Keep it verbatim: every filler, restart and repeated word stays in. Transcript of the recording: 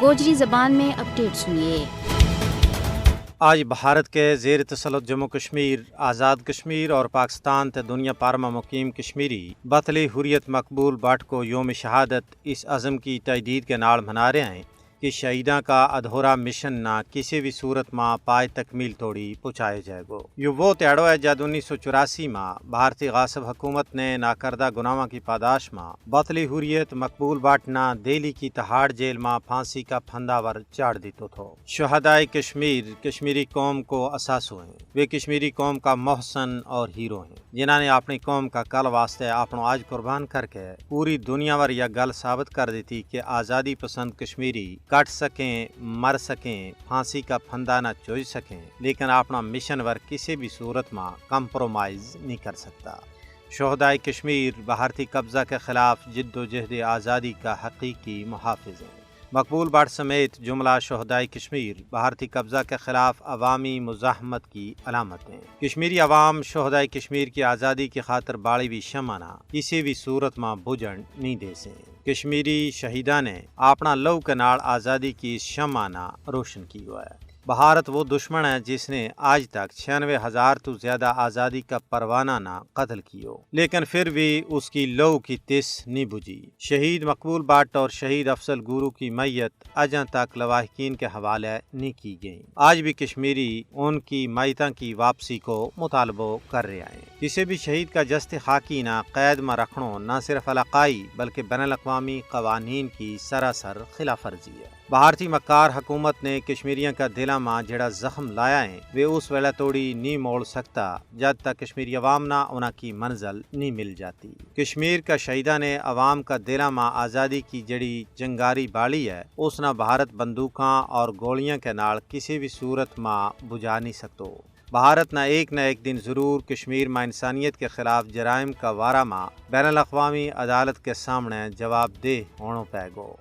گوجری زبان میں اپڈیٹ سنیے۔ آج بھارت کے زیر تسلط جموں کشمیر، آزاد کشمیر اور پاکستان تے دنیا پار ما مقیم کشمیری بطلی حریت مقبول بٹ کو یوم شہادت اس عزم کی تجدید کے نال منا رہے ہیں کہ شہیداں کا ادھورا مشن نا کسی بھی صورت ما پائے تکمیل توڑی پہنچایا جائے گو۔ یوہ وہ تیاڑو ہے جد انیس سو چوراسی ما بھارتی غاصب حکومت نے ناکردہ گناہواں کی پاداش ما بطلی حریت مقبول بٹ نا دہلی کی تہاڑ جیل ما پھانسی کا پھندا ور چاڑ دیتو تھو۔ شہدائے کشمیر کشمیری قوم کو اثاثو ہیں۔ ویہ کشمیری قوم کا محسن اور ہیرو ہیں، جنہاں نے اپنی قوم کا کل واسطے اپنو آج قربان کر کے پوری دنیا ور یا گل ثابت کر دیتی کہ آزادی پسند کشمیری کٹ سکیں، مر سکیں، پھانسی کا پھندا نہ چوج سکیں، لیکن اپنا مشن ور کسی بھی صورت ما کمپرومائز نہیں کر سکتا۔ شہدائے کشمیر بھارتی قبضہ کے خلاف جد و جہد آزادی کا حقیقی محافظ ہیں۔ مقبول بٹ سمیت جملہ شہدائے کشمیر بھارتی قبضہ کے خلاف عوامی مزاحمت کی علامت ہیں۔ کشمیری عوام شہدائے کشمیر کی آزادی کی خاطر بالی وی شمع نا کسی وی صورت ما بجھن نہیں دے سیں۔ کشمیری شہیداں نے اپنا لہو کے نال آزادی کی اس شمع نا روشن کیو ہے۔ بھارت وہ دشمن ہے جس نے آج تک چھیانوے ہزار تو زیادہ آزادی کا پروانہ نا قتل کیو، لیکن پھر بھی اس کی لہو کی تس نہیں بجھی۔ شہید مقبول بٹ اور شہید افضل گورو کی میت اجاں تک لواحقین کے حوالے نہیں کی گئی۔ آج بھی کشمیری ان کی میتاں کی واپسی کو مطالبو کر رہیا ہیں۔ کسی بھی شہید کا جستی خاکی نا قید ما رکھنو نہ صرف علاقائی بلکہ بین الاقوامی قوانین کی سراسر خلاف ورزی ہے۔ بھارتی مکار حکومت نے کشمیریاں کا دلاں ما جیڑا زخم لایا ہیں ویہ اس ویلا توڑی نہیں موڑ سکتا، جد تک کشمیری عوام نا انہاں کی منزل نہیں مل جاتی۔ کشمیر کا شہیداں نے عوام کا دلاں ما آزادی کی جیڑی چنگاری بالی ہے اس نا بھارت بندوقاں اور گولیاں کے نال کسی بھی صورت ما بجھا نہیں سکتو۔ بھارت نا ایک نہ ایک دن ضرور کشمیر ما انسانیت کے خلاف جرائم کا وارا ما بین الاقوامی عدالت کے سامنے جواب دہ ہونو پے گو۔